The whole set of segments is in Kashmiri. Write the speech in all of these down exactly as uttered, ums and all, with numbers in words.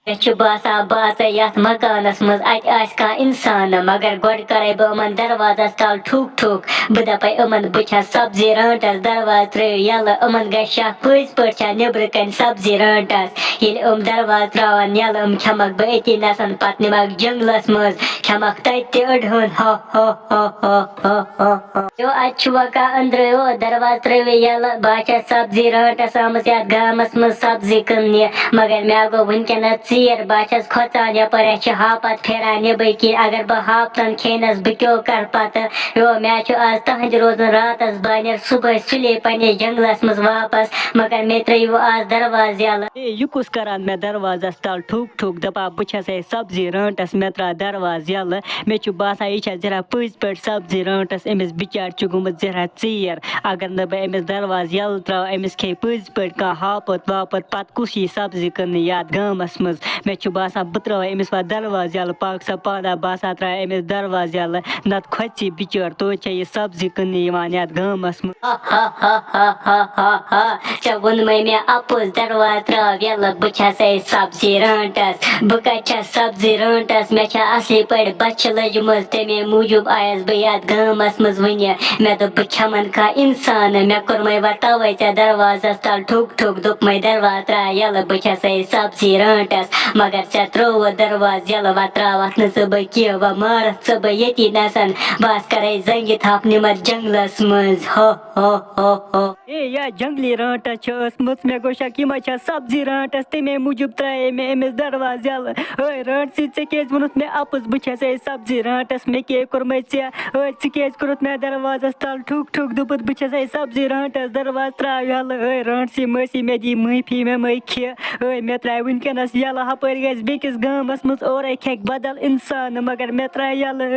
مےٚ چھُ باسان، بہٕ اژے یتھ مکانس منٛز، اتہِ آسہِ کانٛہہ انسان، مگر گۄڈٕ کرے بہٕ یِمن دروازس تل ٹھُک ٹھُک۔ بہٕ دپے یِمن، بہٕ چھَس سبزی رانٹس، دروازٕ ترٲیِو یلہٕ۔ یِمن گژھِ شک، پٔزۍ پٲٹھۍ چھا نیبرٕ کنہِ سبزی رانٹس۔ ییٚلہِ یِم دروازٕ تراون یلہٕ، یِم کھٮ۪مکھ بہٕ أتی نسن، پتہٕ نِمکھ جنگلس منٛز، کھٮ۪مکھ تتہِ تہِ أڑہن۔ ہا ہا ہا ہا ہا ہا ہا۔ یو، اتہِ چھُ وۄنۍ کانٛہہ أنٛدرٕ، یو، دروازٕ ترٲوِو یلہٕ۔ بہٕ ہا چھَس سبزی رانٹس آمٕژ یتھ گامس منٛز سبزی کٕننہِ، مگر مےٚ گوٚو وٕنکیٚنس ژیر۔ بہٕ ہا چھَس کھۄژان یپٲرۍ، اَسہِ چھِ ہاپت پھیران نیٚبٕرۍ کِنۍ۔ اگر بہٕ ہاپتن کھیٚنس، بہٕ کیٛاہ کرٕ پتہٕ؟ یو، مےٚ ہا چھُ آز تہنٛدِ روزُن راتس، بہٕ ہا نیرٕ صُبحٲے سُلے پننِس جنگلس منٛز واپس، مگر مےٚ ترٲیِو آز دروازٕ یلہٕ۔ اے، یہِ کُس کران مےٚ دروازس تل ٹھُک ٹھُک، دپان بہٕ چھَسے سبزی رانٹس، مےٚ ترٛاو دروازٕ یلہٕ؟ مےٚ چھُ باسان، یہِ چھےٚ زِرا پٔزۍ پٲٹھۍ سبزی رانٹس، أمِس بِچارِ چھُ گوٚمُت زِرا ژیر۔ اگر نہٕ بہٕ أمِس دروازٕ یلہٕ ترٛاوٕ، أمِس کھیٚیہِ پٔزۍ پٲٹھۍ کانٛہہ ہاپُت واپُت، پتہٕ کُس یی سبزی کٕننہِ یتھ گامس منٛز؟ مےٚ چھُ باسان، بہٕ ترٛاوٕ أمِس وۄنۍ دروازٕ یلہٕ، پاک سا پانا باسان ترٛاوٕ أمِس دروازٕ یلہٕ، نتہٕ کھۄژِ یہِ بِچور، توتہِ چھےٚ یہِ سبزی کٕننہِ یِوان یتھ گامس منٛز۔ ہا ہا ہا ہا ہا ہا ہا۔ ژےٚ ووٚنمَے مےٚ اَپُز، دروازٕ ترٛاو یَلہٕ، بہٕ چھَسَے سبزی رانٛٹَس۔ بہٕ کَتہِ چھَس سبزی رانٛٹَس؟ مےٚ چھےٚ اَصلی پٲٹھۍ بۄچھِ لٔجمٕژ، تَمے موٗجوٗب آیَس بہٕ یَتھ گامَس منٛز وٕنہِ۔ مےٚ دوٚپ، بہٕ کھٮ۪مَن کانٛہہ اِنسان، مےٚ کوٚرمَے وۄنۍ تَوَے ژےٚ دروازَس تَل ٹھُک ٹھُک، دوٚپمَے، دروازٕ ترٛاو یَلہٕ، بہٕ چھَسَے سبزی رانٛٹَس۔ مگر ژےٚ ترٛووُتھ دروازٕ یَلہٕ، وۄنۍ ترٛاوَتھ نہٕ ژٕ بہٕ کینٛہہ، وۄنۍ مارَتھ ژٕ بہٕ ییٚتی نَسَن۔ بہٕ آسہٕ کَرَے زنٛگہِ تھپھ نِمَتھ جنٛگلَس منٛز۔ ہو۔ ہو، ہو، ہو۔ اے، یا جنگلی رانٹس چھِ ٲسمٕژ، مےٚ گوٚو شک، یہِ ما چھا سبزی رانٹس، تَمے موٗجوٗب ترٛایے مےٚ أمِس دروازٕ یَلہٕ۔ ہے رانٹسی، ژےٚ کیٛازِ ووٚنُتھ مےٚ اَپُز، بہٕ چھَسے سبزی رانٹس، مےٚ کیٛاہ کوٚرمَے ژےٚ؟ ہے ژٕ کیٛازِ کوٚرُتھ مےٚ دروازس تَل ٹھُک ٹھُک، دوٚپُتھ بہٕ چھَسے سبزی رانٹس، دروازٕ ترٛاو یَلہٕ۔ ہے رانٹسی مٲسی، مےٚ دی معٲفی، مےٚ مَے کھے۔ ہے مےٚ ترٛایہِ وٕنکیٚنَس یَلہٕ، ہُپٲرۍ گژھِ بیٚکِس گامَس منٛز، اورَے کھٮ۪کھ بدل اِنسان، مگر مےٚ ترٛایہِ یَلہٕ۔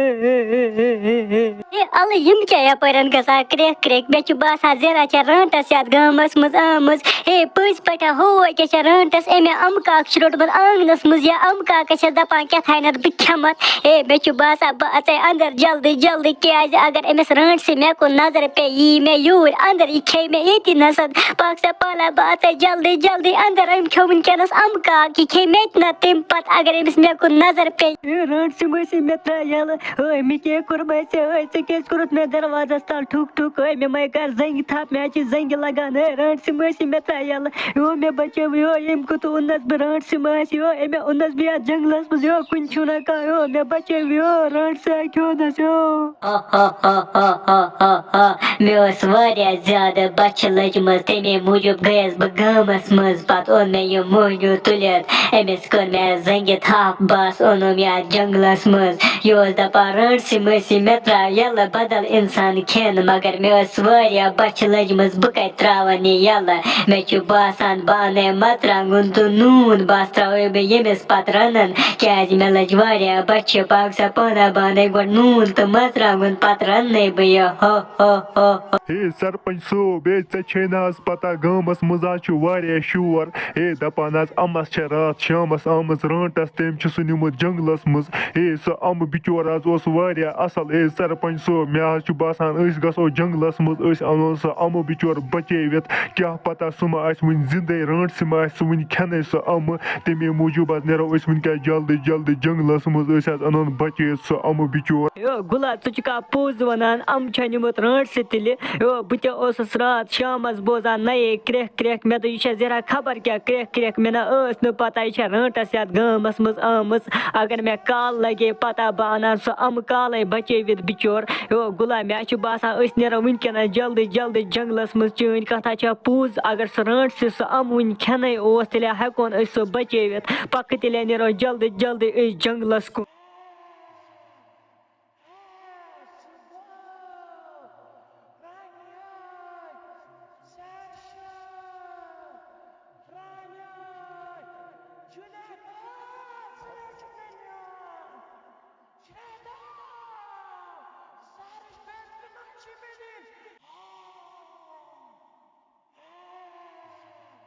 اے، الہٕ، یِم کیٛاہ یپٲرٮ۪ن گژھان کرٛیکھ کرٛیکھ؟ مےٚ چھُ باسان زِرا چھےٚ رانٛٹس یَتھ گامَس منٛز آمٕژ۔ اے، پٔزۍ پٲٹھۍ ہا، ہو کیٛاہ چھےٚ رانٛٹس؟ أمۍ اَمہٕ کاک چھُ روٚٹمُت آنٛگنَس منٛز، یا اَمہٕ کاکَس چھَس دَپان کیٛاہ تھانٮ۪تھ بہٕ کھٮ۪مَتھ۔ اے، مےٚ چھُ باسان بہٕ اَژَے اَندَر جلدی جلدی، کیٛازِ اگر أمِس رانٛٹسہِ مےٚ کُن نظر پیٚیہِ، یی مےٚ یوٗرۍ اَندَر، یہِ کھیٚیہِ مےٚ ییٚتی نَسَن۔ پاک سا پالا، بہٕ اَژَے جلدی جلدی اَندَر، أمۍ کھیوٚو وٕنکیٚنَس اَمہٕ کاک، یہِ کھیٚیہِ مےٚ تہِ نہ تَمہِ پَتہٕ اگر أمِس مےٚ کُن نظر پیٚیہِ۔ اے، رانٛٹسہِ مٲسی، مےٚ ترٛاو یَلہٕ۔ ہے، مےٚ کیٛاہ کوٚرمَے ژےٚ؟ ہے، ژےٚ کیٛازِ کوٚرُتھ مےٚ دروازَس تَل ٹھُک ٹھُک؟ ہے، مےٚ مَے کَر زنٛگہِ تھپھ، مےٚ حظ چھِ زنٛگہِ لَگان۔ ہے، رانٛٹسہِ مٲسی، مےٚ ترٛاو یَلہٕ۔ یو، مےٚ بچٲو، یو، ییٚمہِ کُتُے اوٚننَس بہٕ رانٛٹسہِ مٲسۍ، یو، أمۍ اوٚننَس بہٕ یَتھ جنٛگلَس منٛز، یو، کُنہِ چھُو نہٕ کانٛہہ، یو، مےٚ بچٲو، یو، رانٛٹسہِ ہا کھیوٚونَس، یو۔ ہا ہا ہا ہا ہا ہا ہا۔ مےٚ ٲس واریاہ زیادٕ بۄچھِ لٔجمٕژ، تَمے موٗجوٗب گٔیَس بہٕ گامَس منٛز۔ پَتہٕ اوٚن مےٚ یہِ مٔہنیوٗ تُلِتھ، أمِس کٔر مےٚ زنٛگہِ تھپھ، بَس اوٚنُم یَتھ جنٛگلَس منٛز۔ یہِ اوس دَپان، رانٛٹسہِ مٲسی، مےٚ ترٛاو یَلہٕ، بدل اِنسان کھٮ۪ن، مگر مےٚ ٲس واریاہ بۄچھِ لٔجمٕژ، بہٕ کَتہِ ترٛاوَن یہِ یَلہٕ؟ مےٚ چھُ باسان، بہٕ اَنَے مَرژٕوانٛگُن تہٕ نوٗن، بَس ترٛاوَے بہٕ ییٚمِس پَتہٕ رَنَن، کیٛازِ مےٚ لٔج واریاہ بۄچھِ۔ پاک سا پانہ، بہٕ اَنَے گۄڈٕ نوٗن تہٕ مَرژٕوانٛگُن، پَتہٕ رَنَے بہٕ یہِ۔ ہو ہو ہو ہو۔ ہے سرپنچ صٲب، ہے، ژےٚ چھے نہ حظ پتہ، گامس منٛز حظ چھُ واریاہ شور۔ ہے، دپان حظ امس چھےٚ راتھ شامس آمٕژ رانٹس، تٔمۍ چھُ سُہ نیوٗمُت جنگلس منٛز۔ ہے، سُہ امہٕ بچور حظ اوس واریاہ اصل۔ ہے سرپنچ صٲب، مےٚ حظ چھُ باسان، أسۍ گژھو جنگلس منٛز، أسۍ انہون سُہ امہٕ بچور بچٲوِتھ۔ کیٛاہ پتہ، سُہ ما آسہِ وُنہِ زندے، رانٹسہِ ما آسہِ سُہ وُنہِ کھٮ۪نَے سُہ امہٕ۔ تَمے موٗجوٗب حظ نیرو أسۍ وٕنکٮ۪س جلدی جلدی جنگلس منٛز، أسۍ حظ انہون بچٲوِتھ سُہ امہٕ بچور۔ ہے گُلا، ژٕ چھُکھا پوٚز وَنان؟ اَمہٕ چھےٚ نیوٗمُت رانٛٹسہِ تیٚلہِ۔ ہے، بہٕ تہِ اوسُس راتھ شامَس بوزان نَیے کرٛٮ۪کھ کرٛٮ۪کھ۔ مےٚ دوٚپ، یہِ چھےٚ زِرا خبر کیٛاہ کرٛٮ۪کھ کرٛٮ۪کھ۔ مےٚ نہ ٲس نہٕ پَتہ یہِ چھےٚ رانٛٹَس یَتھ گامَس منٛز آمٕژ۔ اگر مےٚ کالہٕ لَگے پَتہ، بہٕ اَنہٕ ہا سُہ اَمہٕ کالَے بَچٲوِتھ بِچور۔ ہے گُلا، مےٚ چھُ باسان، أسۍ نیرو وٕنکٮ۪نَس جلدی جلدی جنٛگلَس منٛز۔ چٲنۍ کَتھا چھےٚ پوٚز، اگر سُہ رانٛٹسہِ سُہ اَمہٕ وٕنہِ کھٮ۪نَے اوس، تیٚلہِ ہٮ۪کون أسۍ سُہ بَچٲوِتھ۔ پَکہٕ تیٚلہِ نیرو جلدی جلدی أسۍ جنٛگلَس کُن۔